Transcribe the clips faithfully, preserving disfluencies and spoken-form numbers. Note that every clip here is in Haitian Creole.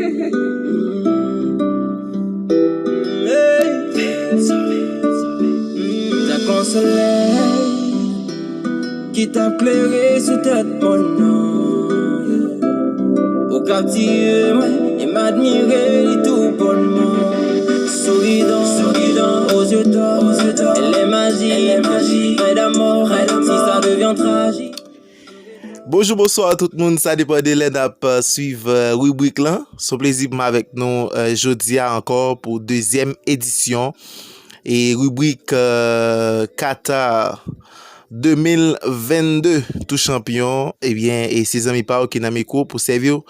Hey, sa kon solèy ki t ap klere sou tèt mòn nan. Ou kaptive mwen e m admire li tou bònman. Souridan, souridan, aux yeux d'or, aux yeux d'or, elle est magique, elle est magique, près d'amour, près d'amour, si ça devient tragique. Bonjou, bonswa tout moun, sa depann de lè n ap, euh, swiv, euh, ribrik lan. Se yon plezi pou m avèk nou, euh, jodi a ankò pou dezyèm edisyon e ribrik, euh, Qatar de mil vennde tou chanpyon. Ebyen, e se zanmi pa w ki nan mikwo pou sèvi w,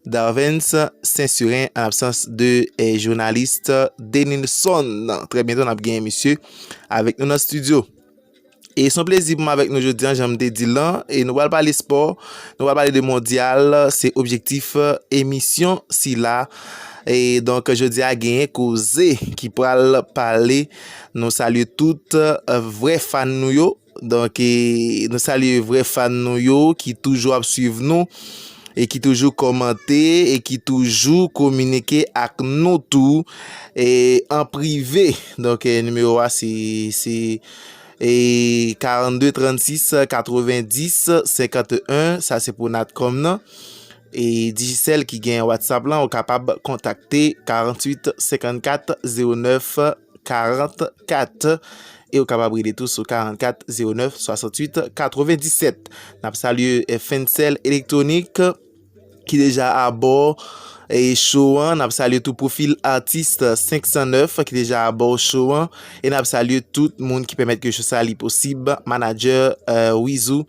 Darvens Sensuren, an absans de, eh, jounalis Denilson. Trè byento n ap gen misye avèk nou nan estidyo. E se yon plezi pou m avèk nou jodi a, jan m te di l lan. E nou pral pale spò, nou pral pale de mondyal, se objektif, eh, emisyon sila. E donk, jodi a genyen koze ki pral pale. Nou salye tout, eh, vrè fan nou yo. Donk, e, nou salye vrè fan nou yo ki toujou ap swiv nou e ki toujou kòmante e ki toujou kominike ak nou tou, e, an prive. Donk, e, nimewo a se, se, e, karannde trannsis katrevenndis senkanteyen, sa se pou Natcom nan. E Digicel ki gen WhatsApp lan, ou kapab kontakte karanntuit senkannkat zewo nèf karannkat. E ou kapab rele tou sou karannkat zewo nèf swasanntuit katrevenndisèt. N ap salye, eh, Fencel Electronic ki deja abò, eh, show an. N ap salye tou Pwofil Atis senk san nèf ki deja abò show an. E n ap salye tout moun ki pèmèt ke show sa li posib. Manadjè, eh, Wizou,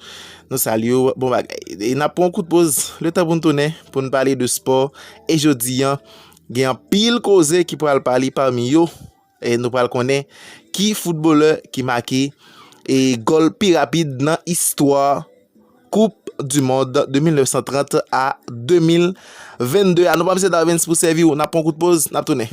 nou salye w. Bon bagay. E n ap pran yon kout poz, letan pou n tounen, pou n pale de spò. E jodi a, gen anpil koze ki pral pale, pami yo, e nou pral konnen ki foutbolè ki make, e, gòl pi rapid nan istwa Coupe du Monde de mil nèf san trant a de mil vennde a. Nou pa misye Darvens pou sèvi w. N ap pran kout poz, n ap tounen.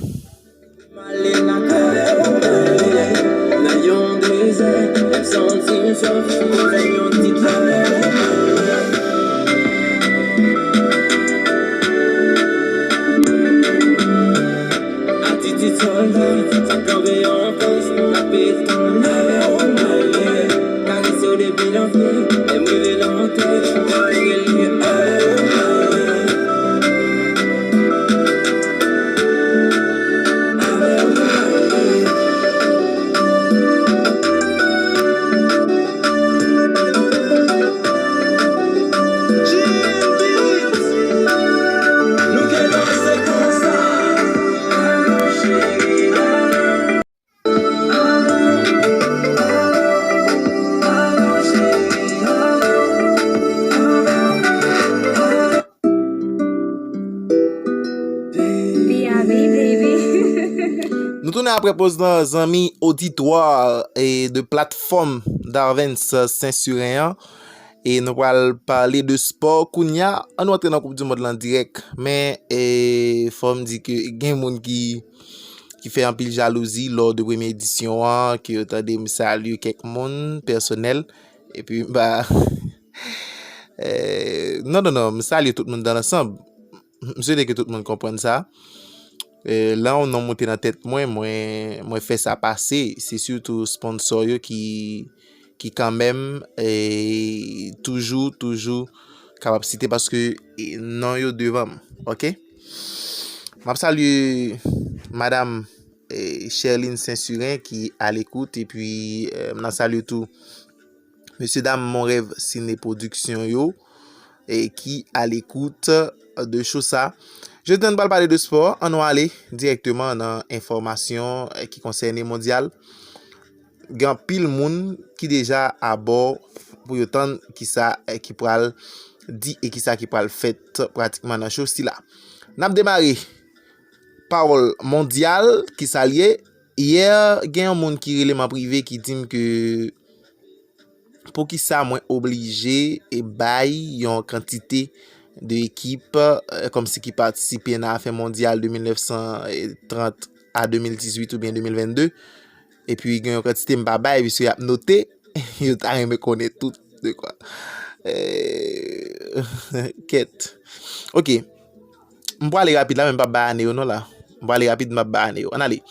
Atitid sòlda, sa kanpe an pòs, n ap etone. Karese w depi lanfè, lè m rive nan tèt, ou rele, oh, oh, oh. Nou tounen apre poz nan, zanmi oditwa e de platfòm Darvens Sensuren an. E nou pral pale de spò kounya. Ann nou antre nan Koup di Mond lan dirèk. Men, e, fò m di ke gen moun ki, ki fè anpil jalouzi lò de premye edisyon an, ke yo tande m salye kèk moun pèsonèl. Epi, ba, e, non, non, non, m salye tout moun dan lansanm. M swete ke tout moun konprann sa. E, lè yon non monte nan tèt mwen, mwen, mwen fè sa pase. Se sitou sponsò yo ki, ki kanmenm, e, toujou, toujou kapab site paske, e, non yo devan m. Oke? M ap salye madanm, e, Sherline Sensuren ki alekout, epi, e, m nan salye tou mesye dam Mon Rêve Ciné Production yo, e ki alekout de show sa. Jodi a, n pral pale de spò. Ann nou ale dirèkteman nan enfòmasyon, e, ki konsène mondyal. Gen anpil moun ki deja abò pou yo tann kisa, e, ki pral di e kisa ki pral fèt pratikman nan show sila. N ap demare pawòl mondyal ki sa l ye. Yè, gen yon moun ki rele m an prive ki di m ke poukisa mwen oblije e bay yon kantite de ekip, e, kòmsi ki patisipe nan afè mondyal de mil nèf san trant a de mil dizuit oubyen de mil vennde. Epi gen yon kantite m pa bay, piske y ap note, yo ta renmen konnen tout de kwa. E, kèt. Oke. m prale rapid la, men m p ap bay ane yo non la. M prale rapid, m p ap bay ane yo. Ann ale.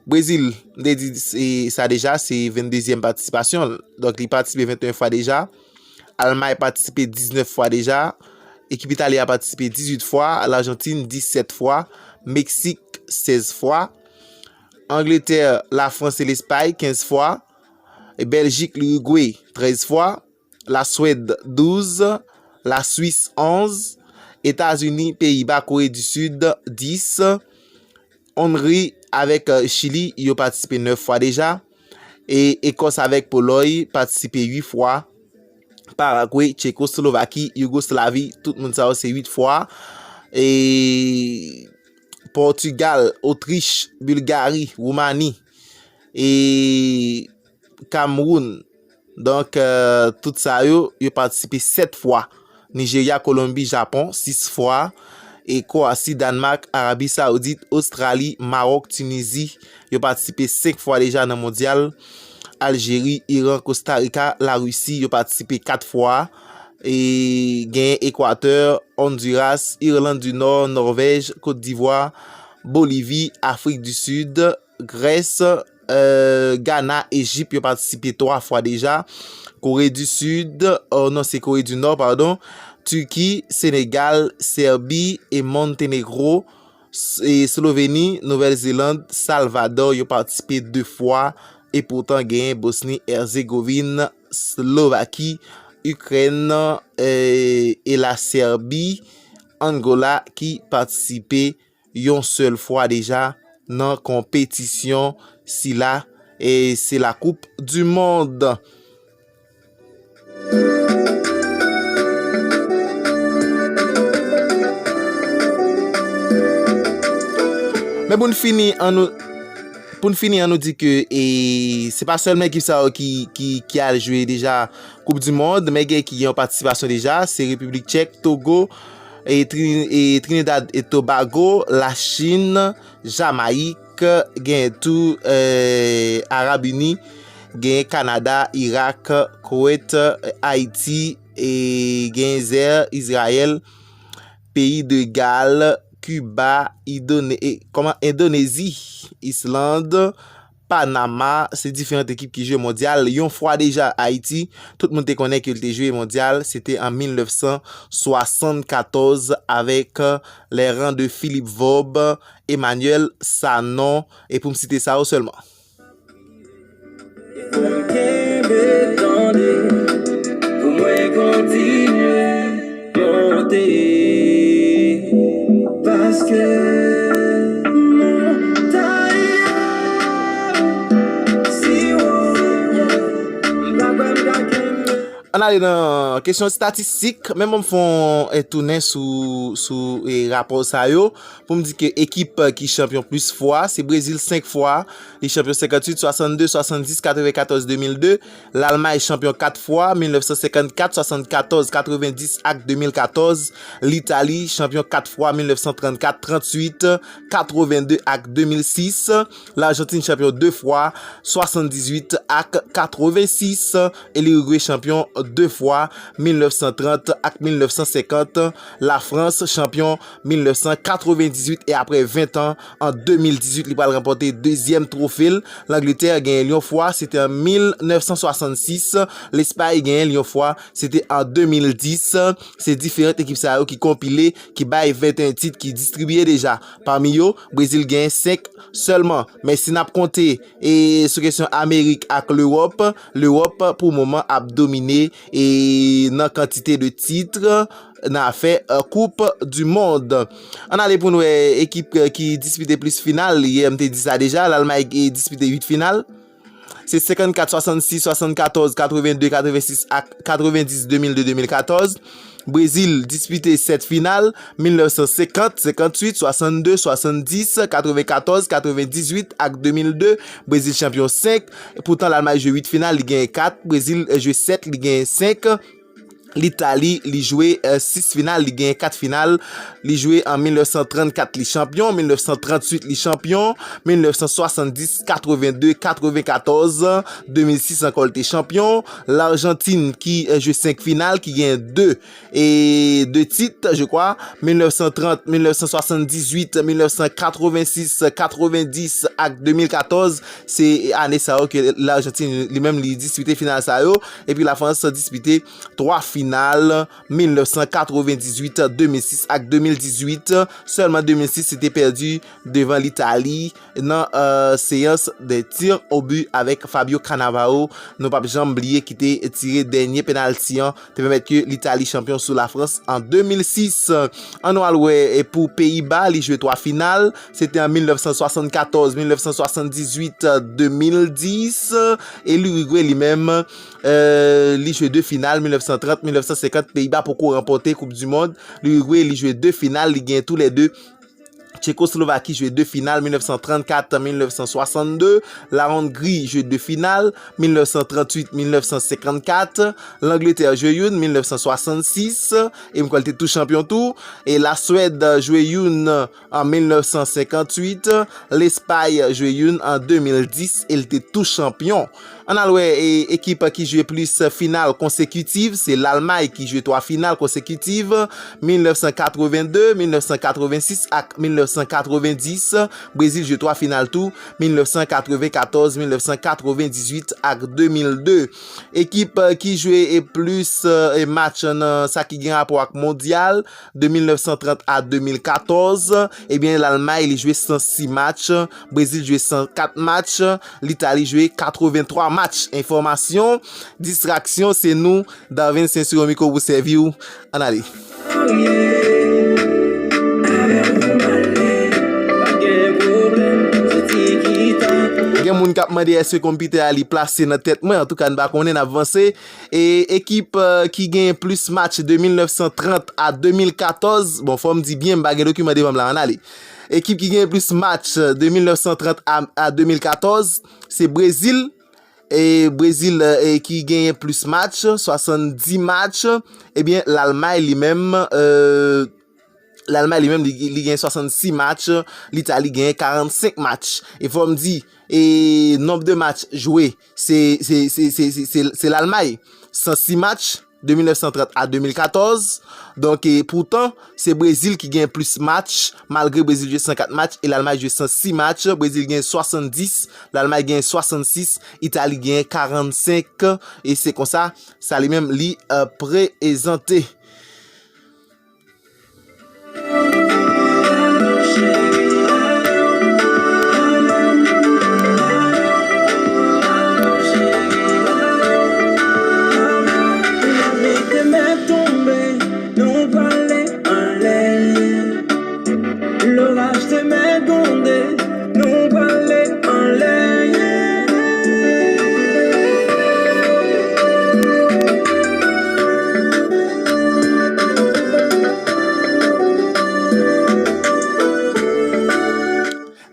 Brezil, m te di se, sa deja, se venndezyèm patisipasyon l. Donk, li patisipe venteyen fwa deja. Almay patisipe diznèf fwa deja. Ekip Itali a patisipe dizuit fwa. Lajantin, disèt fwa. Meksik, sèz fwa. Angletè, Lafrans e Lespay, kenz fwa. Bèljik, Lirigwe, trèz fwa. Laswèd, douz. Laswis, onz. Etazini, Peyiba, Kore di Sid, dis. Onri avèk, euh, Chili, yo patisipe nèf fwa deja. E Ekòs avèk Polòy patisipe uit fwa. Paragwe, Tchekoslovaki, Yougoslavi, tout moun sa yo se uit fwa. E Pòtigal, Otrich, Bilgari, Woumani, e Kamewoun. Donk, euh, tout sa yo, yo patisipe sèt fwa. Nijerya, Kolonbi, Japon, sis fwa. E Kwowasi, Dànmak, Arabi Sawoudit, Ostrali, Mawòk, Tinizi, yo patisipe senk fwa deja nan mondyal. Aljeri, Iran, Kostarika, Larisi, yo patisipe kat fwa. E genyen Ekwatè, Ondiras, Irland di Nò, Nòvèj, Kot Divwa, Bolivi, Afrik di Sid, Grès, euh, Gana, Ejip, yo patisipe twa fwa deja. Kore di Sid, oh non, se Kore di Nò, padon. Tiki, Senegal, Sèbi e Montenegro, S-, e Sloveni, Nouvèl Zeland, Salvadò, yo patisipe de fwa. E poutan, genyen Bosni, Herzegovin, Slovaki, Ikrèn, e, e la Sèbi, Angola, ki patisipe yon sèl fwa deja nan konpetisyon sila, e se la Coupe du Monde. Men pou n fini, an nou, pou n fini, an nou di ke, e, se pa sèlman ekip sa yo ki, ki, ki al jwe deja Coupe du Monde, men gen ki gen yon patisipasyon deja, se Repiblik Tchèk, Togo, e, Tri-, e Trinidad e Tobago, Lachin, Jamayik, gen tou, e, Arab Ini, gen Kanada, Irak, Kowet, Ayiti, e gen Zè, Izrayèl, Peyi de Gal, Kiba, Idone-, e, kòman, Endonezi, Island, Panama, se diferan ekip ki jwe mondyal yon fwa deja. Ayiti, tout moun te konnen ke l te jwe mondyal, se te an mil nèf san swasann katòz avèk, euh, les rangs de Philippe Vaub, Emmanuel Sanon, e pou m site sa yo sèlman. Fò m kenbe tande pou mwen kontinye monte, paske montay yo si wo, m pa kwè m ka kenbe. Ann ale nan kesyon estatistik, men bon, m fè yon, eh, tounen sou, sou, eh, rapò sa yo. Pou m di ke ekip, eh, ki chanpyon plis fwa, se Brezil senk fwa, li chanpyon senkanntuit, swasannde, swasanndis, katrevenkatòz, de mil de. Lalmay chanpyon kat fwa, mil nèf san senkannkat, swasannkatòz, katrevendis ak de mil katòz. Litali chanpyon kat fwa, mil nèf san trannkat, tranntuit, katrevende ak de mil sis. Lajantin chanpyon de fwa, swasanndizuit ak katrevensis. E Lirigwe chanpyon de fwa, mil nèf san trant ak mil nèf san senkant. Lafrans chanpyon mil nèf san katrevendizuit e apre ven tan, an de mil dizuit, li pral ranpòte dezyèm twofe l. Langletè genyen l yon fwa, se te an mil nèf san swasannsis. Lespay genyen l yon fwa, se te an de mil dis. Se diferan ekip sa yo ki konpile, ki bay venteyen tit, ki distribiye deja. Pami yo, Brezil genyen senk sèlman. Men si n ap konte, e sou kesyon Amerik ak Lewòp, Lewòp pou moman ap domine, e nan kantite de tit nan afè, eh, Coupe du Monde. Ann ale pou n wè ekip, eh, ki dispite plis final. Yè, m te di sa deja, Lalmay, eh, dispite uit final. Se senkannkat, swasannsis, swasannkatòz, katrevende, katrevensis ak katrevendis, de mil de, de mil katòz. Brezil dispite sèt final, mil nèf san senkant, senkanntuit, swasannde, swasanndis, katrevenkatòz, katrevendizuit ak de mil de. Brezil chanpyon senk. Poutan, Lalmay jwe uit final, li genyen kat. Brezil, eh, jwe sèt, li genyen senk. Litali, li jwe, eh, sis final, li genyen kat final. Li jwe an mil nèf san trannkat, li chanpyon, mil nèf san tranntuit, li chanpyon, mil nèf san swasanndis, katrevenndez, katrevenkatòz, de mil sis ankò, li te chanpyon. Lajantin ki, eh, jwe senk final, ki genyen de, e de tit, je kwa, mil nèf san trant, mil nèf san swasanndizuit, mil nèf san katrevensis, katrevendis ak de mil katòz, se ane sa yo ke Lajantin li menm li dispite final sa yo, epi Lafrans dispite twa final, mil nèf san katrevendizuit, de mil sis ak de mil dizuit. Sèlman de mil sis, se te pèdi devan Litali nan, euh, seyans de tir o bi avèk Fabio Cannavaro. Nou p ap janm bliye ki te tire dènye penalti an, te pèmèt ke Litali chanpyon sou Lafrans an de mil sis. Ann nou al wè, e pou Peyiba, li jwe twa final. Se te an mil nèf san swasannkatòz, mil nèf san swasanndizuit, de mil dis. E Lirigwe li menm, euh, li jwe de final, mil nèf san trant, mil nèf san senkant. Peyiba poko ranpòte Koup di Mond. Lirigwe, li jwe de final, li gen toulède. Tchekoslovaki jwe de final, mil nèf san trannkat, mil nèf san swasannde. Lahongri jwe de final, mil nèf san tranntuit, mil nèf san senkannkat. Langletè jwe youn, mil nèf san swasannsis, e m kwè l te tou chanpyon tou. E Laswèd jwe youn an mil nèf san senkanntuit. Lespay jwe youn an de mil dis, e l te tou chanpyon. Ann al wè, e, ekip ki jwe plis final konsekitiv, se Lalmay ki jwe twa final konsekitiv, mil nèf san katrevenndez, mil nèf san katrevensis ak mil nèf san katrevendis. Brezil jwe twa final tou, mil nèf san katrevenkatòz, mil nèf san katrevendizuit ak de mil de. Ekip, e, ki jwe, e, plis, e, match nan sa ki gen rapò ak mondyal, de mil nèf san trant a de mil katòz, ebyen, Lalmay, li jwe san sis match, Brezil jwe san kat match, Litali jwe katrevenntwa match. Enfòmasyon, distraksyon, se nou, Darvin Sensiro mikwo pou sèvi w. Ann ale. Gen moun k ap mande èske konpitè a li plase nan tèt mwen. Antouka, n pa konnen, n ap vanse. E ekip, euh, ki genyen plis match de mil nèf san trant a de mil katòz, bon, fò m di byen, m pa gen dokiman devan m la, ann ale. Ekip ki genyen plis match de mil nèf san trant a, a de mil katòz, se Brezil. E Brezil, euh, e ki genyen plis match, swasanndis match. Ebyen, Lalmay li menm, euh, Lalmay li menm, li, li gen swasanndis match, Litali gen karannsenk match. E fò m di, e nonb de match jwe, se, se, se Lalmay, san sis match, de mil nèf san trant a de mil katòz. Donk, e poutan, se Brezil ki gen plis match, malgre Brezil jwe san kat match e Lalmay jwe san sis match. Brezil gen swasanndis, Lalmay gen swasannsis, Itali gen karannsenk, e se konsa, sa li menm, li, euh, prezante. Loraj te mèt gwonde, nou prale anlè.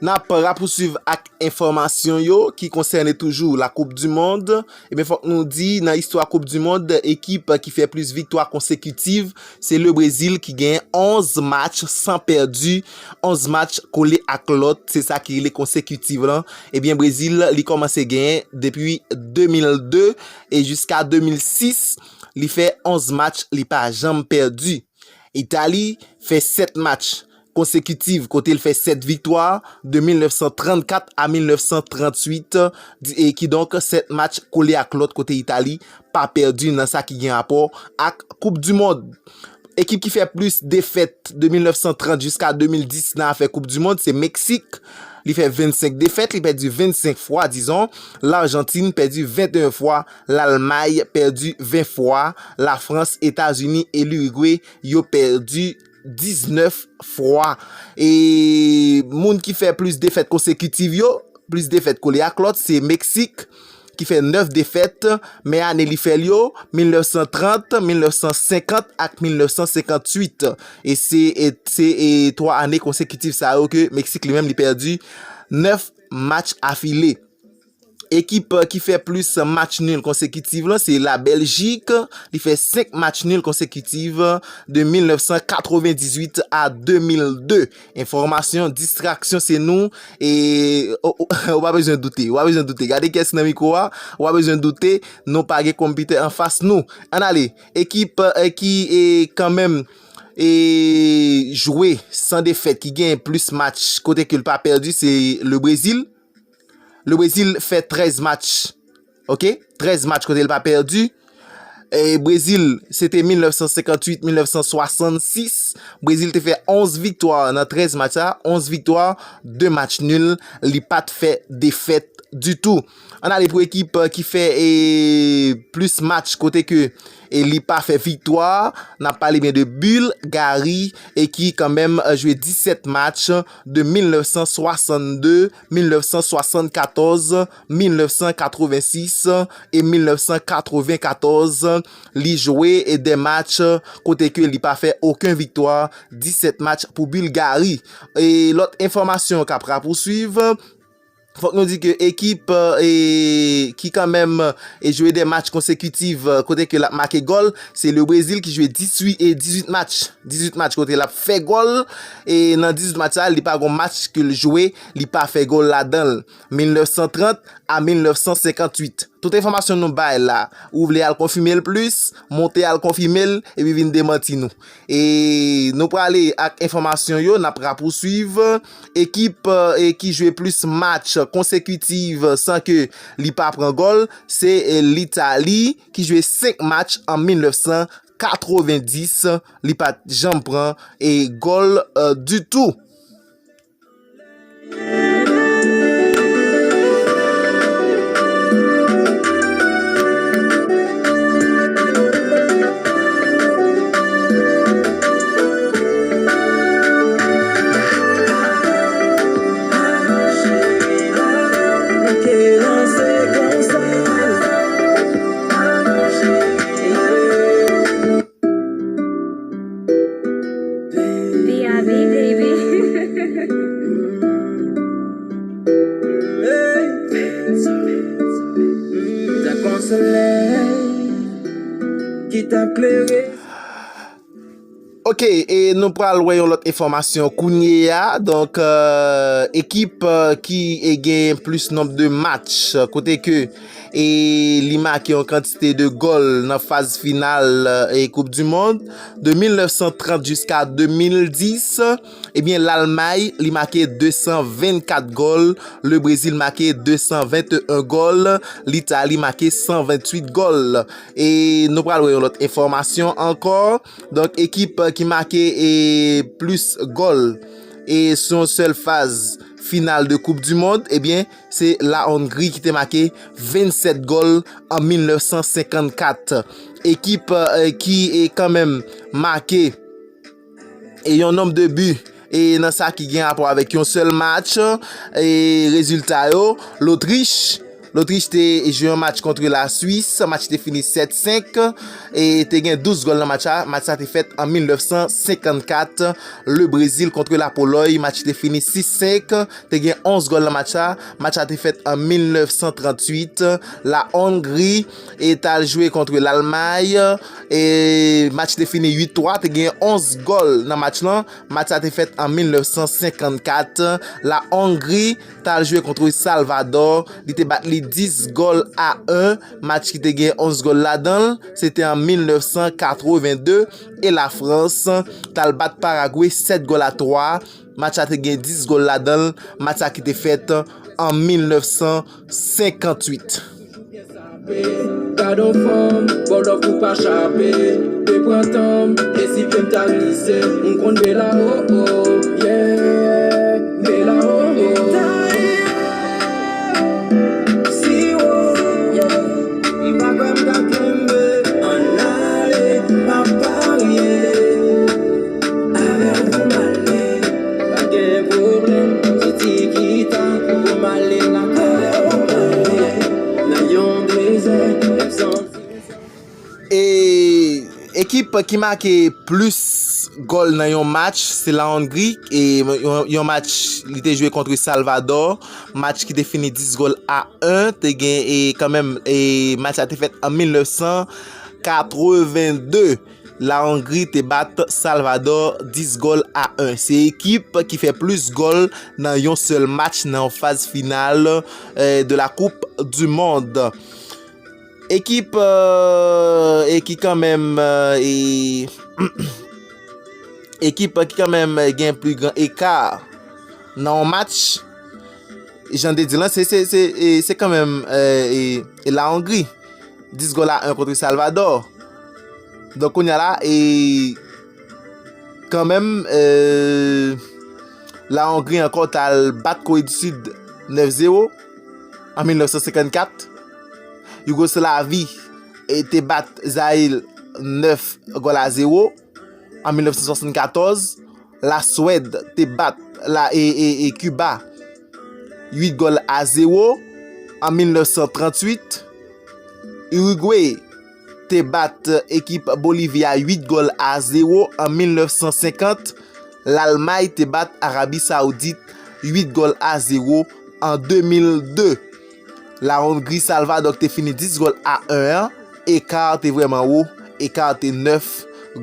N ap rapousuiv ak enfòmasyon yo ki konsène toujou la Coupe du Monde. Ebyen, fòk nou di, nan istwa Coupe du Monde, ekip ki fè plis viktwa konsekitiv, se le Brezil ki gen onz match san pèdi, onz match kole ak lòt, se sa ki rele konsekitiv lan. Ebyen, Brezil, li kòmanse genyen depi de mil de e jiska de mil sis, li fè onz match, li pa janm pèdi. Itali fè sèt match konsekitiv kote l fè sèt viktwa de mil nèf san trannkat a mil nèf san tranntuit, di-, e kidonk sèt match kole ak lòt kote Itali pa pèdi nan sa ki gen rapò ak Coupe du Monde. Ekip ki fè plis defèt de mil nèf san trant jiska de mil dis nan afè Coupe du Monde, se Meksik. Li fè vennsenk defèt, li pèdi vennsenk fwa, dizon. Lajantin pèdi venteyen fwa, Lalmay pèdi ven fwa, Lafrans, Etazini e Lirigwe, yo pèdi diznèf fwa. E moun ki fè plis defèt konsekitiv yo, plis defèt kole ak lòt, se Meksik, ki fè nèf defèt, men ane li fè l yo, mil nèf san trant, mil nèf san senkant ak mil nèf san senkanntuit. E se, e, se, e, twa ane konsekitif sa yo ke Meksik li menm li pèdi nèf match afile. Ekip ki fè plis match nul konsekitiv lan, se la Bèljik. Li fè senk match nul konsekitiv de mil nèf san katrevendizuit a de mil de. Enfòmasyon, distraksyon, se nou. E ou, ou, ou pa bezwen doute. Ou pa bezwen doute. Gade kiyès ki nan mikwo a. Ou pa bezwen doute. Nou pa gen konpitè anfas nou. Ann ale. Ekip, eh, ki, eh, kanmenm, eh, jwe san defèt, ki gen plis match kote ke l pa pèdi, se le Brezil. Le Brezil fè trèz match. Ok? Trèz match kote l pa pèdi. E Brezil, se te mil nèf san senkantuit, mil nèf san swasannsis. Brezil te fè onz viktwa nan trèz match sa. Onz viktwa, de match nul. Li pa t fè defèt ditou. Ann ale pou ekip, eh, ki fè, eh, plis match kote ke, eh, li pa fè viktwa. N ap pale byen de Bulgari e ki kanmenm, eh, jwe disèt match de mil nèf san swasannde, mil nèf san swasannkatòz, mil nèf san katrevensis e mil nèf san katrevenkatòz. Li jwe, eh, de match kote ke li pa fè okenn viktwa, disèt match pou Bulgari. E lòt enfòmasyon k ap rapouswiv, fòk nou di ke ekip, eh, ki kanmenm, eh, jwe de match konsekitiv, eh, kote ke l ap make gòl, se le Brezil ki jwe dizuit, eh, dizuit match. Dizuit match kote l ap fè gòl. E nan dizuit match sa, li pa gon match ke l jwe, li pa fè gòl ladan l. Mil nèf san trant a mil nèf san senkantuit. Tout enfòmasyon nou bay la, ou vle al konfime l plis, monte al konfime l, epi vin demanti nou. E nou prale ak enfòmasyon yo, n ap rapouswiv. Ekip, eh, ki jwe plis match konsekitiv san ke li pa pran gòl, se, eh, Litali, ki jwe senk match an mil nèf san katrevendis. Li pa t janm pran, eh, gòl, eh, ditou. P I B, baby. Tan kon solèy ki t ap klere. Ok, e nou pral wè yon lòt enfòmasyon kounye a. Donk, eh, ekip, eh, ki, eh, gen plis nonb de match, eh, kote ke e li make yon kantite de gòl nan faz final, e, Koup di Mond de mil nèf san trant jiska de mil dis. Ebyen, Lalmay, li make de san vennkat gòl, le Brezil make de san venteyen gòl, Litali make san venntuit gòl. E nou pral wè yon lòt enfòmasyon ankò. Donk, ekip ki make, e, plis gòl e sou yon sèl faz final de Koup di Mond, ebyen, se la Hongrie ki te make vennsèt gòl an mil nèf san senkannkat. Ekip, eh, ki, eh, kanmenm make, eh, yon nonb de bi, eh, nan sa ki gen rapò avèk yon sèl match, eh, rezilta yo, Lotrich, Lotrich te jwe yon match kont Laswis, match te fini sèt senk, e te gen douz gòl nan match la. Match sa te fèt an mil nèf san senkannkat. Le Brezil kont Lapolòy, match te fini sis senk. Te gen onz gòl nan match la. Match la te fèt an mil nèf san tranntuit. La Hongrie e t al jwe kont Lalmay. E match te fini uit twa. Te gen onz gòl nan match lan. Match la te fèt an mil nèf san senkannkat. La Hongrie t al jwe kont Salvadò. Li te bat li dis gòl a en. Match ki te gen onz gòl ladan l, se te an mil nèf san katrevende. E Lafrans t al bat Paragwe sèt gòl a twa. Match la te gen dis gòl ladan l. Match la ki te fèt an mil nèf san senkanntuit. Gadon fanm, bòlòf ou pa chape. Te pran tan m, e si pye m ta glise, m konn bela o o, yeah, bela o o. Si o, yeah, m pa kwè m ka kenbe, ann ale, m ap parye. Avè w pou m ale, pa gen pwoblèm. Titi kita pou m ale lakay ou m ale. Nan yon dezè, m santi. E, e Ekip ki make plis gòl nan yon match, se La Hongrie. E yon, yon match, li te jwe kont Salvador. Match ki te fini dis gòl a en. Te gen, e kanmenm, e match la te fèt an mil nèf san katreven de. La Hongrie te bat Salvador dis gòl a en. Se ekip ki fè plis gòl nan yon sèl match nan yon faz final, eh, de la Coupe du Monde. Ekip, eh, e ki kanmenm, eh, e, ekip ki kanmenm gen pli gran eka nan yon match, jan de di lan, se, se, se, e, se kanmenm, eh, e, e La Hongrie. Dis gòl a en kont Salvador. Donk, kounye a la, e kanmenm, eh, La Hongrie ankò t al bat Kore di Sid nèf zewo an mil nèf san senkannkat. Yougoslavi, e, te bat Zayil nèf gòl a zewo an mil nèf san swasannkatòz. Laswèd te bat la, e, e, e Kiba uit gòl a zewo an mil nèf san tranntuit. Irigwe te bat ekip Bolivi a uit gòl a zewo an mil nèf san senkant. Lalmay te bat Arabi Saoudit uit gòl a zewo an de mil de. La Hongrie, Salvador ki te fini dis gòl a en an. Eka te vrèman wo. Eka te nèf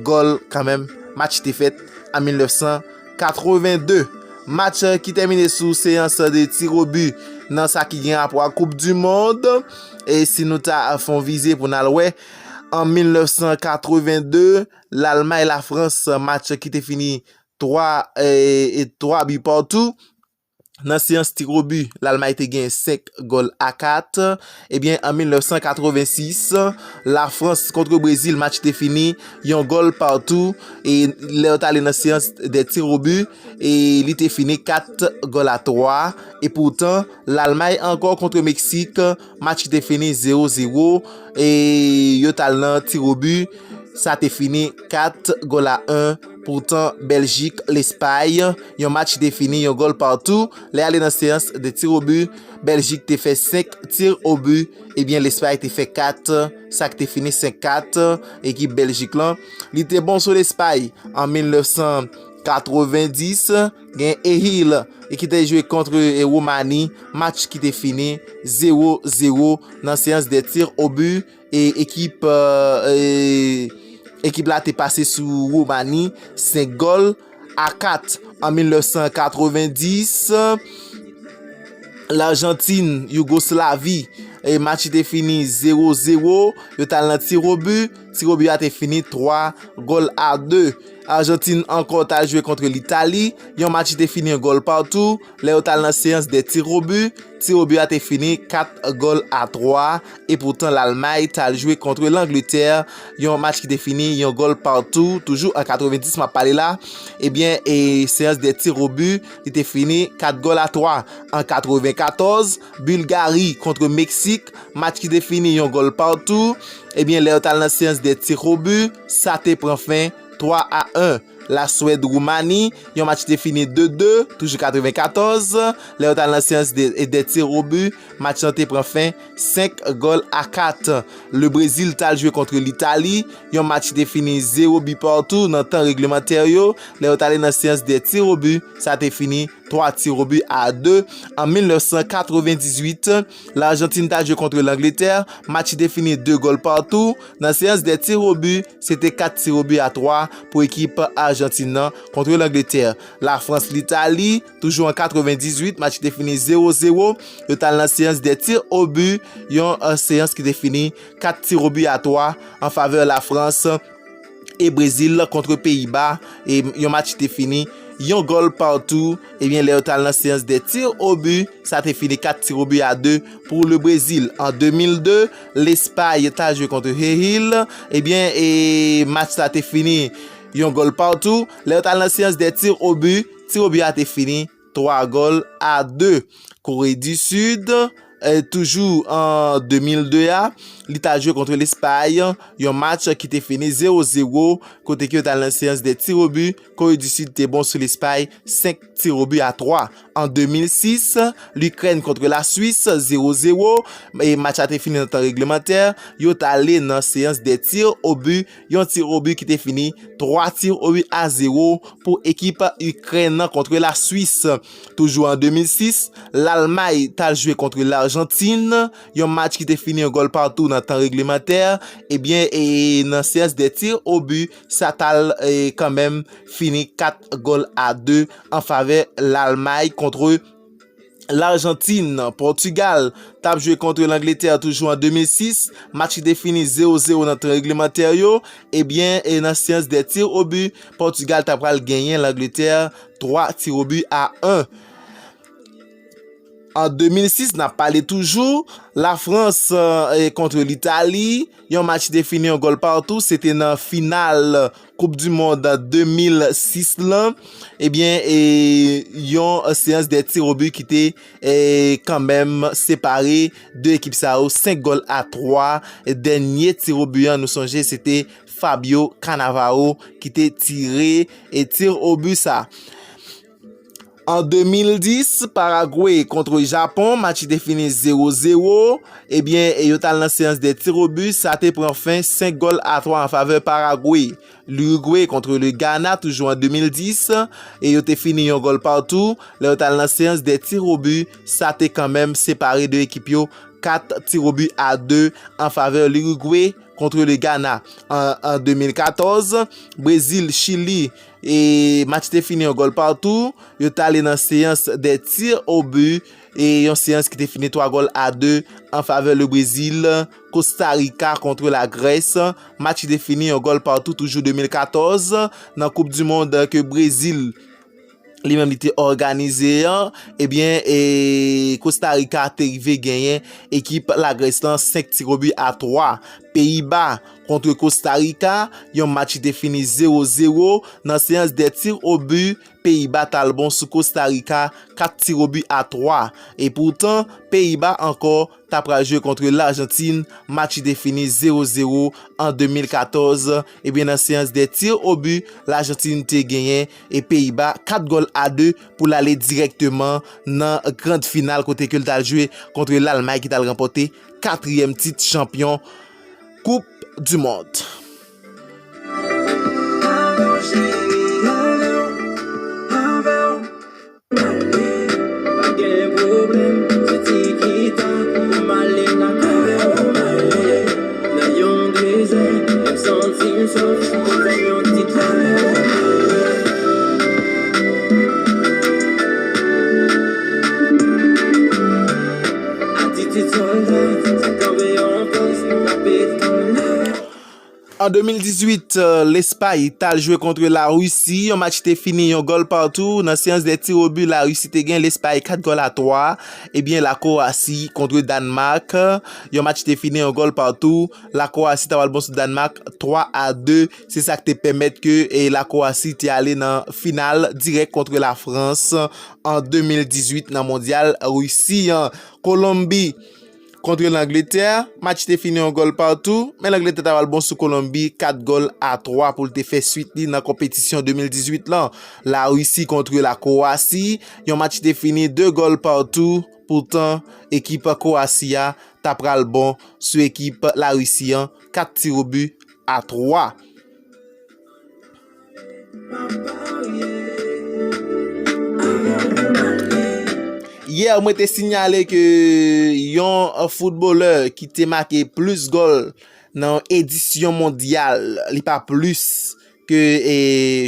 gòl kanmenm. Match te fèt an mil nèf san katreven de. Match ki tèmine sou seyans de tirobi nan sa ki gen rapò ak Koup di Mond. E si nou ta fè yon vize pou n al wè, an mil nèf san katreven de, Lalmay, Lafrans, match ki te fini twa, e, e twa bi patou. Nan seyans tirobi, Lalmay te gen senk gòl a kat. Ebyen, an mil nèf san katreven sis, Lafrans kont Brezil, match te fini yon gòl patou. E lè yo t ale nan seyans de tirobi, e li te fini kat gòl a twa. E poutan, Lalmay ankò kont Meksik, match ki te fini zewo zewo. E yo t al nan tirobi, sa te fini kat gòl a en. Poutan, Bèljik, Lespay, yon match ki te fini yon gòl patou. Lè ale nan seyans de tirobi, Bèljik te fè senk tirobi, ebyen, Lespay te fè kat, sa ki te fini senk kat. Ekip Bèljik lan, li te bon sou Lespay an mil nèf san katreven dis. Gen Ehil, e ki te jwe kont, e, Womani, match ki te fini zewo zewo nan seyans de tirobi. E ekip, e, ekip la te pase sou Womani senk gòl a kat. An mil nèf san katreven dis, Lajantin, Yougoslavi, e match te fini zewo zewo. Yo t al nan tirobi. Tirobi a te fini twa gòl a de. Ajantin ankò t al jwe kont Litali. Yon match te fini yon gòl patou. Lè yo t al nan seyans de tirobi, tirobi a te fini kat gòl a twa. E poutan, Lalmay t al jwe kont Langletè, yon match ki te fini yon gòl patou, toujou an katreven dis m ap pale la. Ebyen, e seyans de tirobi, li te fini kat gòl a twa. An katreven katòz, Bilgari kont Meksik, match ki te fini yon gòl patou. Ebyen, lè yo t al nan seyans de tirobi, sa te pran fen twa a en. Laswèd, Woumani, yon match te fini de de, toujou katreven katòz. Lè yo t al nan seyans de, de tirobi, match lan te pran fen senk gòl a kat. Le Brezil t al jwe kont Litali, yon match te fini zewo bi patou nan tan reglemantè yo. Lè yo t ale nan seyans de tirobi, sa te fini twa tirobi a de. An mil nèf san katreven dizuit, Lajantin t al jwe kont Langletè, match te fini de gòl patou. Nan seyans de tirobi, se te kat tirobi a twa pou ekip Ajantin nan kont Langletè. Lafrans, Litali, toujou an katreven dizuit, match te fini zewo zewo. Yo t al nan seyans de tirobi, yon, eh, seyans ki te fini kat tirobi a twa an favè Lafrans. E Brezil kont Peyiba, e yon match te fini yon gòl patou. Ebyen, lè yo t al nan seyans de tirobi, sa te fini kat tirobi a de pou le Brezil. An de mil de, Lespay t al jwe kont Ehil. Ebyen, e match la te fini yon gòl patou. Lè yo t al nan seyans de tirobi, tirobi a te fini twa gòl a de. Kore di Sid, E toujou an de mil de a, li t al jwe kont Lespay, yon match ki te fini zewo zewo, kote ke yo t al nan seyans de tir o bi, Kore di Sid te bon sou Lespay, senk tir o bi a twa. An de mil sis, Likrèn kont Laswis, zewo zewo, e match la te fini nan tan reglemantè, yo t ale nan seyans de tir o bi, yon tir o bi ki te fini twa tir o bi a zewo pou ekip Ikrèn nan kont Laswis. Toujou an de mil sis, Lalmay t al jwe kont Lajantin, yon match ki te fini yon gòl patou nan tan reglemantè. Ebyen, e nan seyans de tir o bi, sa t al, e, kanmenm fini kat gòl a de an favè Lalmay kont Lajantin. Pòtigal t ap jwe kont Langletè toujou an de mil sis. Match ki te fini zewo zewo nan tan reglemantè yo. Ebyen, e nan seyans de tir o bi, Pòtigal ta pral genyen Langletè twa tir o bi a en. An de mil sis, n ap pale toujou Lafrans, e, kont Litali. Yon match ki te fini yon gòl patou. Se te nan final Koup di Mond de mil sis lan. Ebyen, e, yon seyans de tir o bi ki te, e, kanmenm separe de ekip sa yo, senk gòl a twa. Dènye tir o bi an, nou sonje, se te Fabio Cannavaro ki te tire, e, tir o bi sa. An de mil dis, Paragwe kont Japon, match te fini zewo zewo. Ebyen, e yo t al nan seyans de tir o bi, sa te pran fen senk gòl a twa an favè Paragwe. Lirigwe kont le Ghana, toujou an de mil dis, e yo te fini yon gòl patou. Lè yo t al nan seyans de tir o bi, sa te kanmenm separe de ekip yo, kat tir o bi a de an favè Lirigwe kont le Ghana. An, an de mil katòz, Brezil, Chili, e match te fini yon gòl patou. Yo t ale nan seyans de tir o bi, e yon seyans ki te fini twa gòl a de an favè le Brezil. Kosta Rika kont la Grès, match ki te fini yon gòl patou, toujou de mil katòz, nan Koup di Mond ke Brezil li menm li te òganize an, ebyen, e Kosta Rika te rive genyen ekip Lagrès lan senk tir o bi a twa. Peyiba kont Kosta Rika, yon match ki te fini zewo zewo. Nan seyans de tir o bi, Peyiba t al bon sou Kosta Rika, kat tir o bi a twa. E poutan, Peyiba ankò ta pral jwe kont Lajantin, match te fini zewo zewo an de mil katòz. Ebyen, nan seyans de tir o bi, Lajantin te genyen e Peyiba kat gòl a de pou l ale dirèkteman nan grand final kote ke l t al jwe kont Lalmay ki t al ranpòte katriyèm tit chanpyon Koup di Mond. Pa gen pwoblèm, se tiki-taka, m ale lakay ou, m ale nan yon dezè, m santi m sòf, m fè yon ti travay. Atitid sòlda, sa kanpe yon pòs, m ap etan la. An de mil dizuit, euh, Lespay t al jwe kont Larisi, yon match te fini yon gòl patou. Nan seyans de tir o bi, Larisi te gen Lespay kat gòl a twa. Ebyen, Lakowasi kont Dànmak, yon match te fini yon gòl patou. Lakowasi ta pral bon sou Dànmak twa a de. Se sa k te pèmèt ke, e, Lakowasi te ale nan final dirèk kont Lafrans an de mil dizuit nan Mondyal Risi an. Kolonbi kont Langletè, match te fini yon gòl patou, men Langletè ta pral bon sou Kolonbi kat gòl a twa pou l te fè swit li nan konpetisyon de mil dizuit lan. Larisi kont Lakowasi, yon match te fini de gòl patou, poutan ekip Kowasi a ta pral bon sou ekip Larisi an, kat tir o bi a twa. Yè, mwen te sinyale ke yon foutbolè ki te make plis gòl nan yon edisyon mondyal, li pa plis ke, e,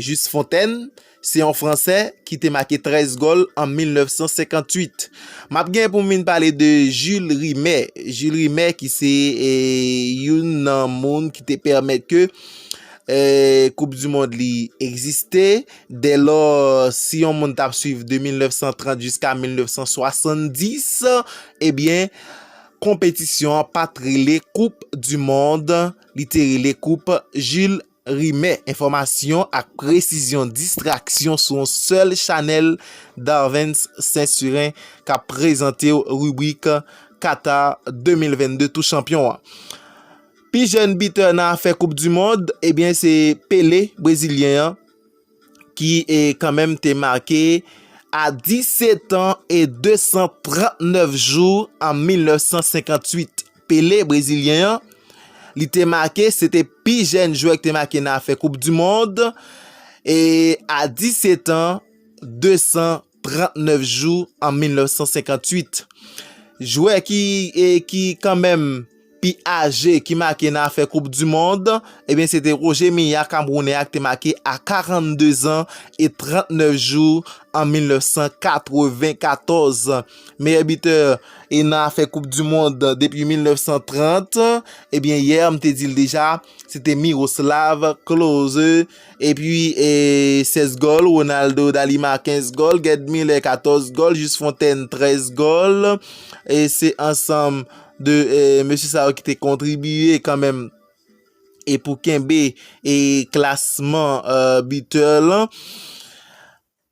Jules Fontaine, se yon Fransè ki te make trèz gòl an mil nèf san senkantuit. M ap gen pou m vin pale de Jules Rimet. Jules Rimet ki se, e, youn nan moun ki te pèmèt ke, e, Koup di Mond li egziste. Dèlò, si yon moun t ap swiv de mil nèf san trant jiska mil nèf san swasanndis, ebyen, konpetisyon an pa t rele Koup di Mond, li te rele Koup Jules Rimet. Enfòmasyon ak presizyon, distraksyon sou yon sèl chanèl, Darvens Sensuren k ap prezante w ribrik Qatar de mil vennde tou chanpyon an. Pi jèn bitè nan afè Koup di Mond, ebyen, se Pele, brezilyen an, ki, e, kanmenm te make a disèt an e de san trannèf jou an mil nèf san senkanntuit. Pele, brezilyen an, li te make, se te pi jèn jwè ki te make nan afè Koup di Mond, e a disèt an, de san trannèf jou an mil nèf san senkanntuit. Jwè ki, e, ki kanmenm pi aje ki make nan afè Koup di Mond, ebyen, se te Roger Milla, Kamerounè a, ki te make a karannde zan e trannèf jou an mil nèf san katrevenkatòz. Meyè bitè e nan afè Koup di Mond depi mil nèf san trant, ebyen, yè, m te di l deja, se te Miroslav Klose, epi, e, sèz gòl, Ronaldo Dalima, kenz gòl, Gerd Müller, katòz gòl, Just Fontaine, trèz gòl. E se ansanm de, e, mesye sa yo ki te kontribye kanmenm e pou kenbe e klasman, e, bitè lan.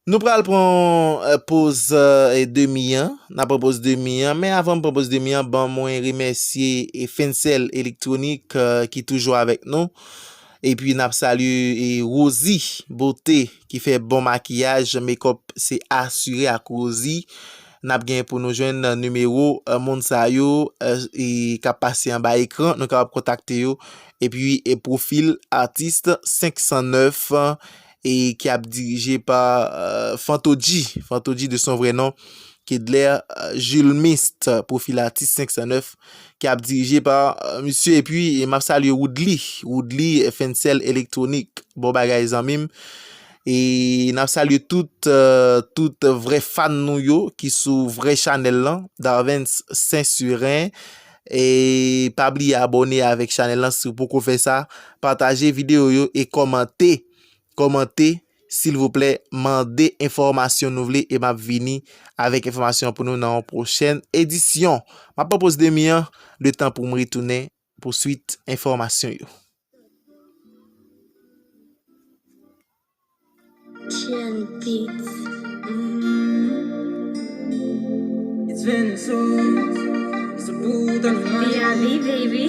Nou pral pran, e, poz, e, demi an. N ap pran poz demi an. Men avan m pran poz demi an, ban mwen remèsye e Fencel Electronic, e, ki toujou avèk nou. Epi n ap salye e Rosie Beauté ki fè bon makiyaj, makeup se asire ak Rosie. N ap gen pou nou jwenn nimewo, e, moun sa yo, e, e k ap pase anba ekran. Nou kapab kontakte yo. Epi, e pwofil atis senk san nèf, e ki ap dirije pa, e, Fantoji, Fantoji de son vrai nom, Kedler, e, Jules Mist, pwofil atis senk san nèf, ki ap dirije pa, e, misye. Epi, e m ap salye Woodly, Woodly Fencel Electronic, bon bagay zanmi m. E n ap salye tout, e, tout vrè fan nou yo ki sou vrè chanèl lan, Darvens Saint-Surin. E pa bliye abòne avèk chanèl lan si w poko fè sa. Pataje videyo yo e kòmante. Kòmante, silvouplè, mande enfòmasyon nou vle e m ap vini avèk enfòmasyon pou nou nan yon pwochèn edisyon. M ap pran poz demi an, letan pou m retounen pou swit enfòmasyon yo. Chill Beats. It's Venezuela. It's a boot and V I V, baby.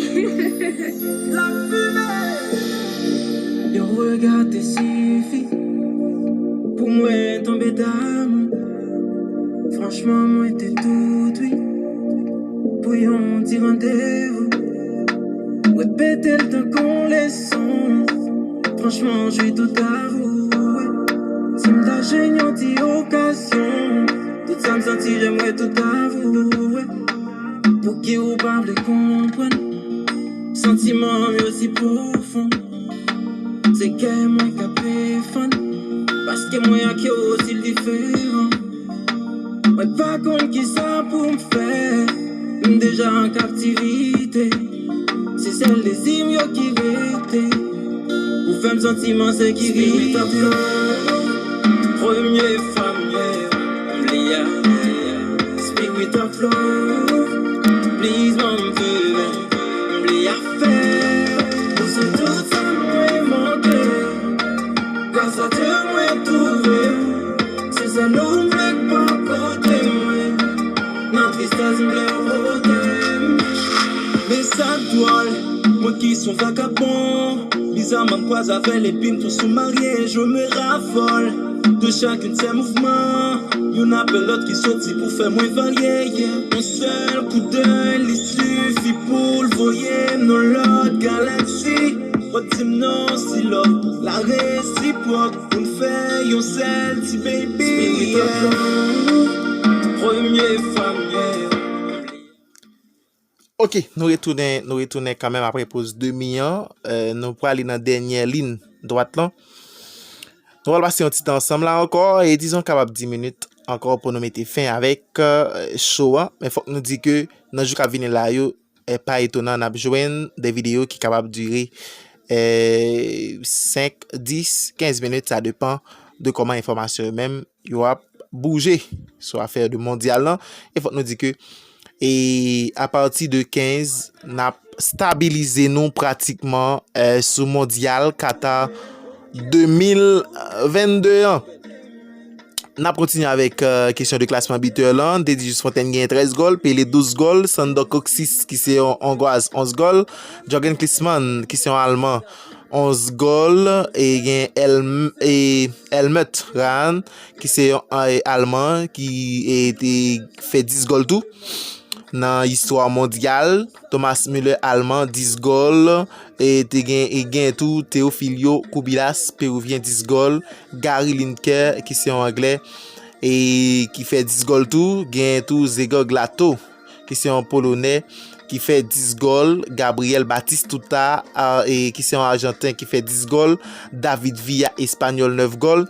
La fumée. Yon rega te sifi pou mwen tonbe damou. Franchman, mwen te tout wi pou yon ti randevou. Repete l tankou yon leson. Franchman, jwi tout avouwe. Si m ta jwenn yon ti okazyon, tout sa m santi, jan m wè tout avouwe. Pouki ou pa vle konprann? Santiman m yo si pwofon. Se kè mwen k ap defann, paske mwen ak yo osi diferan. Mwen pa konn kisa pou m fè, m deja an kaptivite. Se sèl dezi m yo ki rete. Ou fè m santi m an sekirite. Spirit of love, premye fwa m wè w, m bliye afè. Spirit of love, please ban m fè, m bliye afè. Ou se tout sa mwen manke. Gras a Dye mwen twouve w. Se sèl ou m vle k pa kote mwen. Nan tristès m vle w pote m. Men sa k dwòl, mwen ki s on vagabon. Bizaman m kwaze avè l epi m tou sou marye. Je me raffole de chacun de ses mouvements. Youn apre lòt ki soti pou fè mwen varye, yeah. Yon sèl koudèy li sifi pou l voye m nan lòt galaksi. Fò di m non si love la resipwòk pou n fè yon sèl ti baby. Spirit of love, premye fwa m wè w. Ok, nou retounen, nou retounen kanmenm apre poz demi an. Eh, nou prale nan dènyè liy dwat lan. Nou pral pase yon ti tan ansanm la ankò, e dizon kapab dis minit ankò pou nou mete fen avèk, eh, show an. Men fòk nou di ke nan jou k ap vini la yo, eh, pa etonan n ap jwenn de videyo ki kapab dire, eh, senk, dis, kenz minit, sa depan de kòman enfòmasyon yo menm yo ap bouje sou afè de mondyal lan. E fòk nou di ke, e apati de kenz, n ap stabilize nou pratikman, eh, sou mondyal Qatar de mil vennde an. N ap kontinye avèk, euh, kesyon de klasman bitè lan. N te di Just Fontaine genyen trèz gòl, Pelé douz gòl, Sandor Kocsis ki se yon Ongwaz onz gòl, Jürgen Klinsmann ki se yon Alman onz gòl, e gen El, e Helmut Rahn ki se yon, e, Alman ki, e, te fè dis gòl tou. Nan istwa mondyal, Thomas Müller Alman dis gòl, e te gen, e gen tou Teofilio Cubillas Peruvyen dis gòl, Gary Lineker ki se yon Anglè, e ki fè dis gòl tou, gen tou Zegor Glato ki se yon Polonè ki fè dis gòl, Gabriel Batistuta, a, e ki se yon Ajanten ki fè dis gòl, David Villa Espanyòl nèf gòl,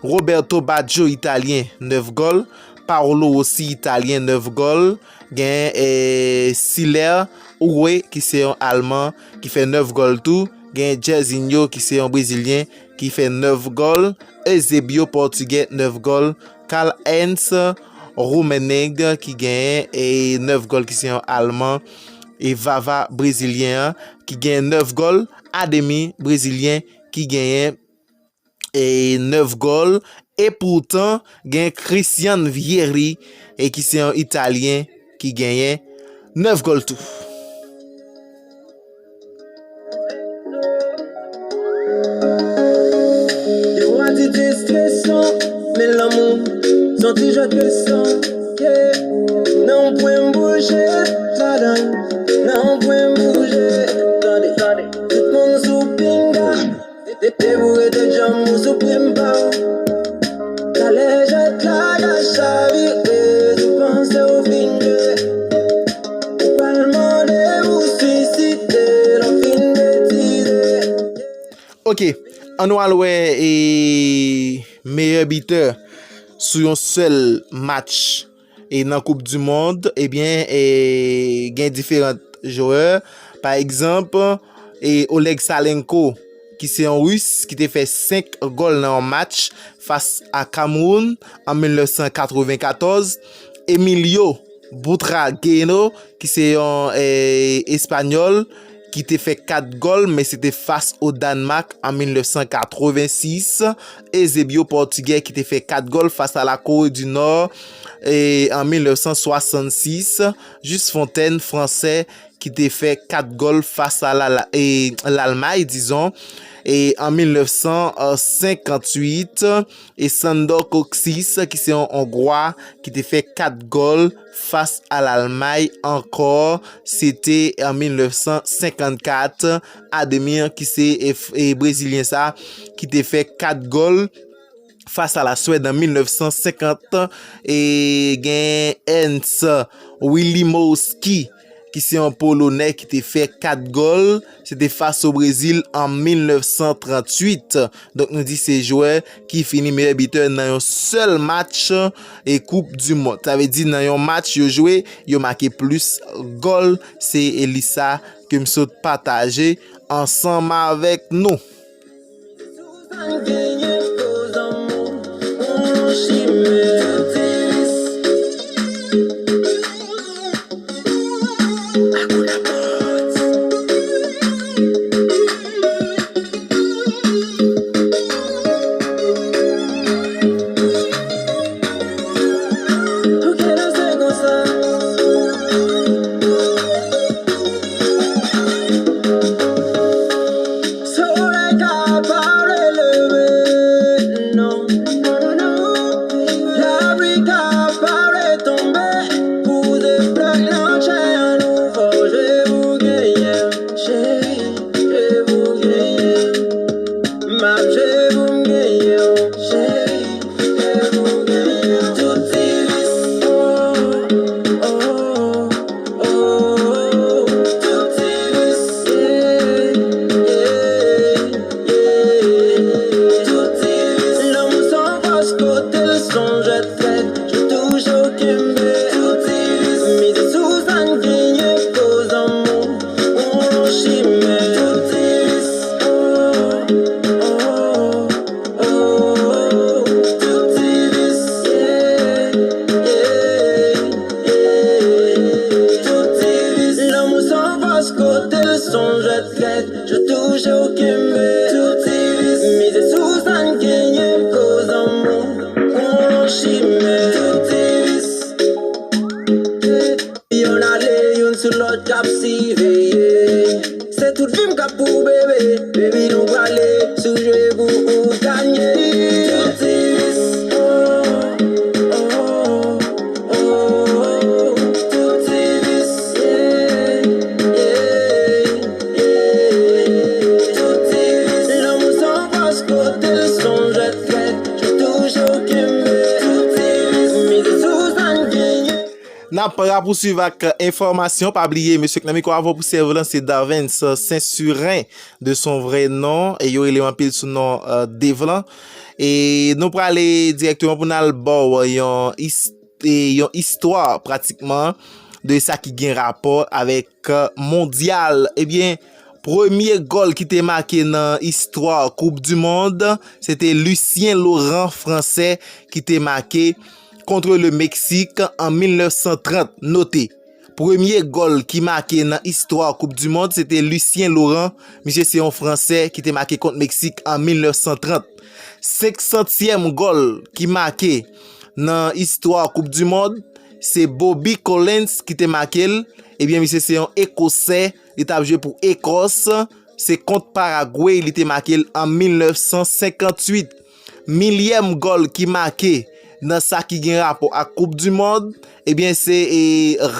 Roberto Baggio Italyen nèf gòl, Paolo Rossi Italyen nèf gòl, gen, e, Siler Oue ki se yon Alman ki fè nèf gòl tou, gen Jairzinho ki se yon Brezilyen ki fè nèf gòl, Eusebio Pòtigè nèf gòl, Karl-Heinz Rummenigge ki genyen, e, nèf gòl ki se yon Alman, e Vava Brezilyen an ki genyen nèf gòl, Ademi Brezilyen ki genyen, e, nèf gòl, e poutan gen Christian Vieri, e ki se yon Italyen ki genyen nèf gòl tou. Yo a di distresan, men lanmou se yon ti jwèt resan. Yeah. Nan yon pwen m bouje ladan, nan yon pwen m bouje. Tande, tande. Tout moun sou pinga. Depi w rete djanm ou sou prim pa w. Talè jwèt la ka chavire, si w panse w fin jwe. Ou pral mande pou sisite lè w fin betize. Ok, ann nou al wè, e, meyè bitè sou yon sèl match, e, nan Koup di Mond, ebyen, e, gen diferan jwè. Pa egzanp, e, Oleg Salenko, ki se yon Ris, ki te fè senk gòl nan yon match fas a Kamewoun an mil nèf san katrevenkatòz. Emilio Butragueño, ki se yon, e, Espanyòl, ki te fè kat gòl, men se te fas o Dànmak an mil nèf san katrevensis. Eusebio Pòtigè, ki te fè kat gòl fas a la Kore di Nò, e, an mil nèf san swasannsis. Just Fontaine, Fransè, ki te fè kat gòl fas a la, la, e, Lalmay, dizon, e, an mil nèf san senkantuit, e Sandor Kocsis, ki se yon Ongwa, ki te fè kat gòl fas a Lalmay ankò, se te an mil nèf san senkannkat, Ademir, ki se, e, f-, e, Brezilyen sa, ki te fè kat gòl fas a la Swèd an mil nèf san senkant, e gen Ernst Wilimowski, ki se yon Polonè ki te fè kat gòl, se te fas o Brezil an mil nèf san tranntuit. Donk, nou di se jwè ki fini meyè bitè nan yon sèl match e Koup di Mond. Sa vle di, nan yon match yo jwe, yo make plis gòl. Se li sa ke m sot pataje ansanm avèk nou. Solèy ka pa vle leve, non, non, non, non. Lapli ka pa vle tonbe. Pou se flè nan chè an nou fò jwe pou genyen. Cheri, jwe pou genyen. M ap jwe pou m genyen w, cheri. N ap rapousuiv ak enfòmasyon. Pa bliye, mesye k nan mikwo avè w pou sèvi w lan se Davens Sensuren, de son vrè non, e yo rele m anpil sou non, eh, Dave lan. E nou prale dirèkteman pou n al ba w yon, is- e yon istwa pratikman de sa ki gen rapò avèk, eh, mondyal. Ebyen, premye gòl ki te make nan istwa Koup di Mond, se te Lucien Laurent, Fransè, ki te make contre le Mexique en mil neuf cent trente. Note, premye gòl ki make nan istwa Koup di Mond, se te Lucien Laurent. Misye se yon Fransè ki te make kont Meksik an mil nèf san trant. Senk santyèm gòl ki make nan istwa Koup di Mond, se Bobby Collins ki te make l. Ebyen, misye se yon Ekosè, li t ap jwe pou Ekòs. Se kont Paragwe li te make l an mil nèf san senkantuit. Milyèm gòl ki make nan sa ki gen rapò ak Koup di Mond, ebyen, se, e,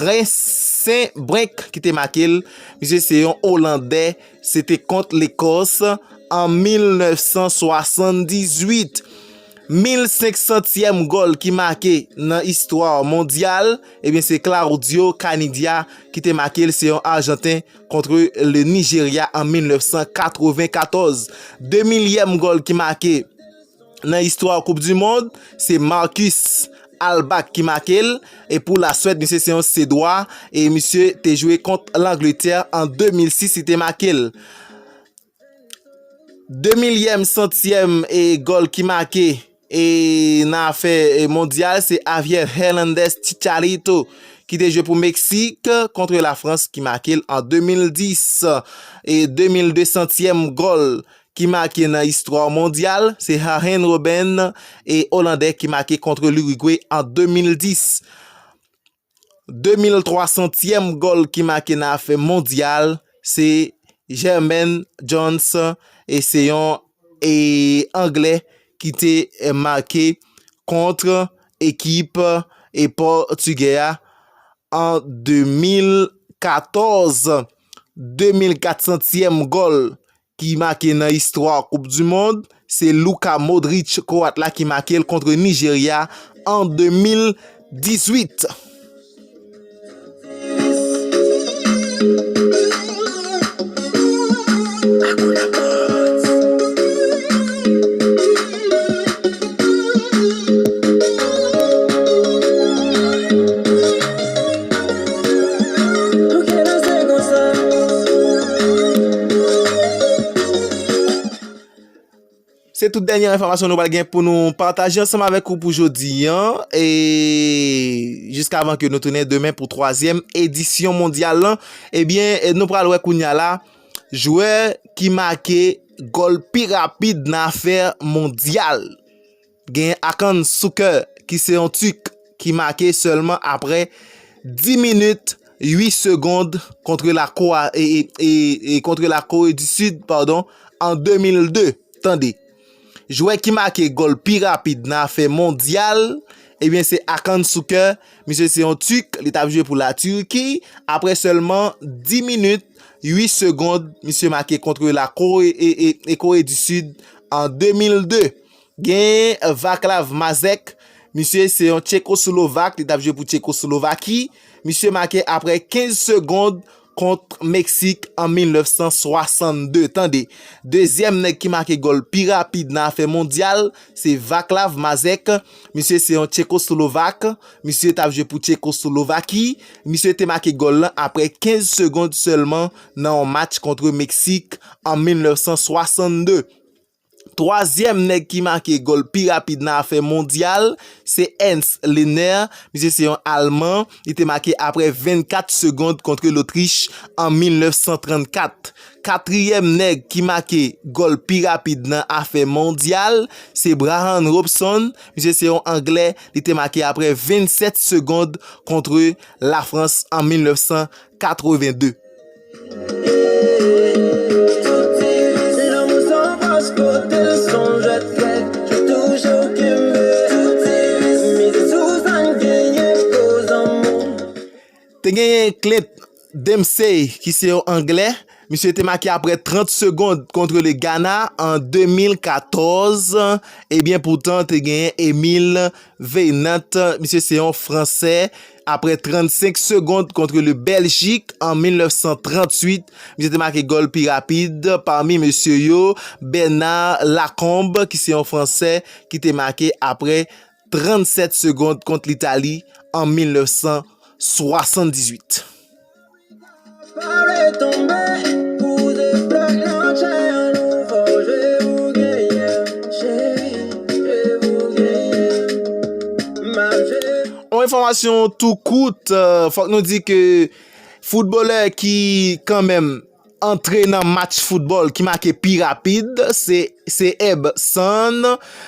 Rens Sen Brenk ki te make l. Misye se yon Olandè, se te kont Lekòs an mil nèf san swasanndizuit. Mil senk santyèm gòl ki make nan istwa mondyal, ebyen, se Claudio Canidia ki te make l, se yon Ajanten, contre le Nigeria an mil nèf san katrevenkatòz. De milyèm gòl ki make nan istwa Koup di Mond, se Marcus Alback ki make l. E pou Laswèd, misye se yon Sedwa, e misye te jwe kont Langletè an de mil sis, li te make l. De milyèm santyèm e gòl ki make e nan afè, e, mondyal, se Javier Hernandez Chicharito ki te jwe pou Meksik kont Lafrans ki make l an de mil dis. E de mil de santyèm gòl ki make nan istwa mondyal, se Arjen Robben, e Olandè, ki make kont Lirigwe an de mil dis. De mil twa santyèm gòl ki make nan afè mondyal, se Jermaine Jones, e se yon, e, Anglè ki te, e, make kont ekip, e, Pòtigè a an de mil katòz. De mil kat santyèm gòl ki make nan istwa Koup di Mond, se Luka Modric, Kwat la, ki make l kont Nijerya an de mil dizuit. Se tout dènye enfòmasyon nou pral gen pou nou pataje ansanm avèk ou pou jodi an. E jiskavan ke nou tounen demen pou twazyèm edisyon mondyal lan, ebyen, e nou pral wè kounye a la, jwè ki make gòl pi rapid nan afè mondyal. Gen Hakan Sukur, ki se yon Tik, ki make sèlman aprè dis minit, uit segond kont la Ko-, e, e, e, e kont la Kore di Sid, padon, an de mil de. Tande. Jwè ki make gòl pi rapid nan afè mondyal, ebyen, se Hakan Sukur. Misye se yon Tik, li t ap jwe pou la Turki. Aprè sèlman dis minit, uit segond, misye make kont la Kore, e, e, e Kore di Sid an de mil de. Gen Vaclav Mazek, misye se yon Tchekoslovak, li t ap jwe pou Tchekoslovaki. Misye make aprè kenz segond kont Meksik an mil nèf san swasannde. Tande, dezyèm nèg ki make gòl pi rapid nan afè mondyal, se Vaclav Mazek. Misye se yon Tchekoslovak. Misye t ap jwe pou Tchekoslovaki. Misye te make gòl lan aprè kenz segond sèlman nan yon match kont Meksik an mil nèf san swasannde. Twazyèm nèg ki make gòl pi rapid nan afè mondyal, se Hans Lehner. Misye se yon Alman. Li te make aprè vennkat segond kont Lotrich an mil nèf san trannkat. Katriyèm nèg ki make gòl pi rapid nan afè mondyal, se Bryan Robson. Misye se yon Anglè. Li te make aprè vennsèt segond kont Lafrans an mil nèf san katrevende. Te genyen Clint Dempsey, ki se yon Anglè. Misye te make aprè trant segond kont le Ghana an de mil katòz. Ebyen, poutan, te genyen Emile Veynant. Misye se yon Fransè. apre trannsenk segond kont le Bèljik an mil nèf san tranntuit. Misye te make gòl pi rapid pami mesye yo, Bernard Lacombe, ki se yon Fransè, ki te make apre trannsèt segond kont Litali an mil nèf san swasanndizuit. On enfòmasyon tou kout, euh, fòk nou di ke foutbolè ki kanmenm antre nan match foutbòl ki make pi rapid, se, se Eb Sand.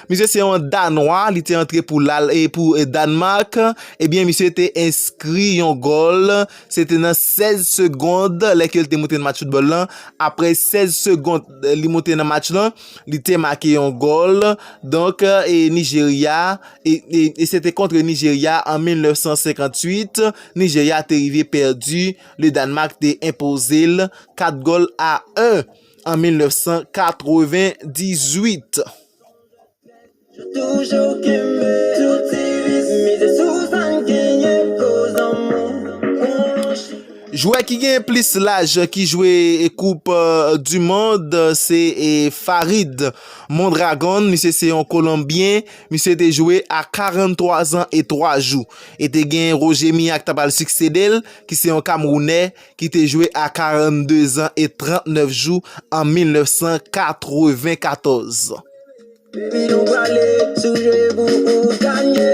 Misye se yon Danwa, li te antre pou l al, e pou, e, Danmak. Ebyen, misye te enskri yon gòl. Se te nan sèz segond, lè ke l te moute nan match foutbòl lan. Apre sèz segond, li moute nan match lan, li te make yon gòl. Donk, e, Nijerya, e, e, e se te kont Nijerya an mil nèf san senkantuit. Nijerya te rive pèdi. Le Danmak te enpoze l kat gòl a en an mil nèf san katrevendizuit. Jwè ki gen plis laj ki jwe Koup, euh, du Monde, se, e, Farid Mondragon. Misye se yon Kolonbyen. Misye te jwe a karanntrwa zan e twa jou. E te gen Roger Milla ki ta pral siksede l, ki se yon Kamerounè, ki te jwe a karannde zan e trannèf jou an mil nèf san katrevenkatòz. Baby, nou prale sou jwe pou ou ganye.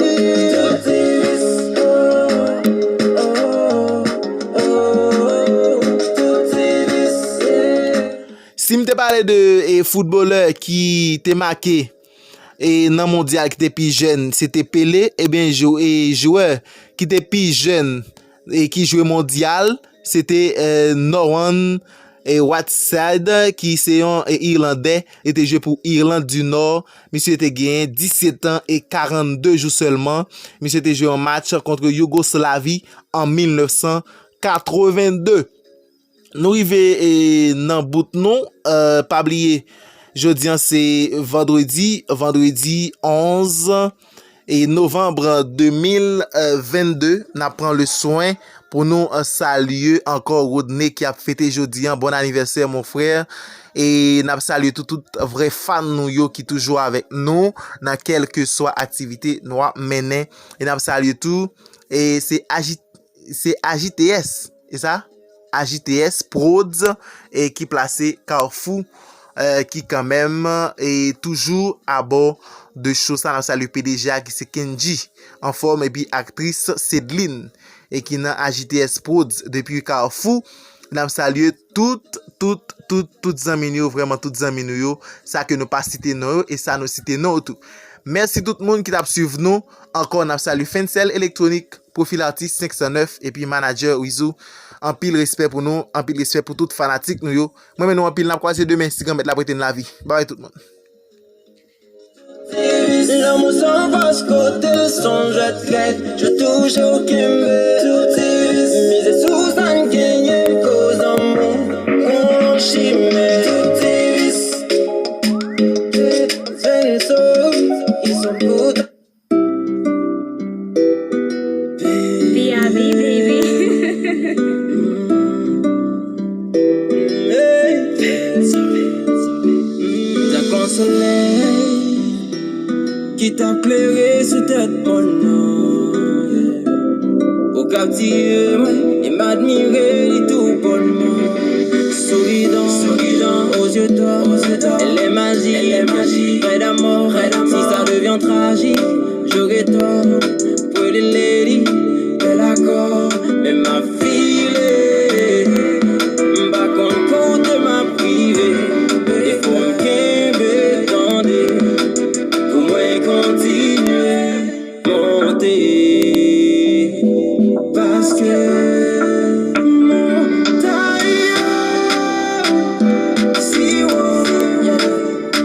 Tout ti vis, oh, oh, oh, tout ti vis, yeah. Si m te pale de, e, foutbolè ki te make, e, nan mondyal ki te pi jèn, se te Pele, ebyen, jou-, e, jwè ki te pi jèn, e, ki jwe mondyal, se te, e, Nohan, e, Whiteside, ki se yon, e, Irlandè, li te jwe pou Irland di Nò. Misye te genyen disèt an e karannde jou sèlman. Misye te jwe yon match kont Yougoslavi an mil nèf san katrevenndez. Nou rive, e, nan bout nou, e, pa bliye, jodi an se vandredi, vandredi onz e novanm de mil venndez, n ap pran le swen pou nou, e, salye ankò Rodney ki ap fete jodi an. Bon anivèsè, mon frè. E n ap salye tout, tout vrè fan nou yo ki toujou avèk nou nan kèlkeswa aktivite nou ap mennen. E n ap salye tou, e se aji-, se A J T S, e sa? A J T S Prodz, e ki plase Kafou, e ki kanmenm, e toujou abò de cho sa. N ap salye P D G a ki se Kendji, anfòm, epi aktris Sedline, e ki nan A J T S Prodz depi Kafou. N ap salye tout, tout, tout, tout zanmi nou yo, vrèman tout zanmi nou yo, sa ke nou pa site non yo, e sa nou site non yo tou. Mèsi tout moun ki t ap swiv nou. Ankò, n ap salye Fensel Elektronik, Pwofil Atis senk san nèf, epi Manadjè Wizou. Anpil respè pou nou, anpil respè pou tout fanatik nou yo. Mwen renmen nou anpil, n ap kwaze demen, si Granmèt la prete n lavi. Babay tout moun. Lanmou san fòs kote l sonjè trèt, yo toujou kenbe. Tout ti vis, mize sou sa n genyen, koz anmou, pran chimè. Tout ti vis, venn so, ils sont pour P A B, baby. Tankou yon solèy ki t ap klere sou tèt mòn nan, yeah. Ou kaptive mwen e m admire li toubònman. Souriant, souriant, aux yeux d'or, aux yeux d'or. Elle est magique, elle est magique. Près d'amour, près d'amour. Si ça devient tragique, j'aurais tort. Pretty lady, bèl akò, men m ap file. M pa konn kote m ap rive. E fò m kenbe tande pou mwen kontinye monte. Paske montay yo si wo, yeah.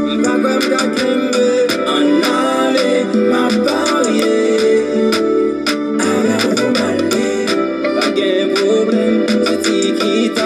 M pa kwè m ka kenbe, ann ale, m ap parye. Ale ou m ale, pa gen pwoblèm, se tiki ta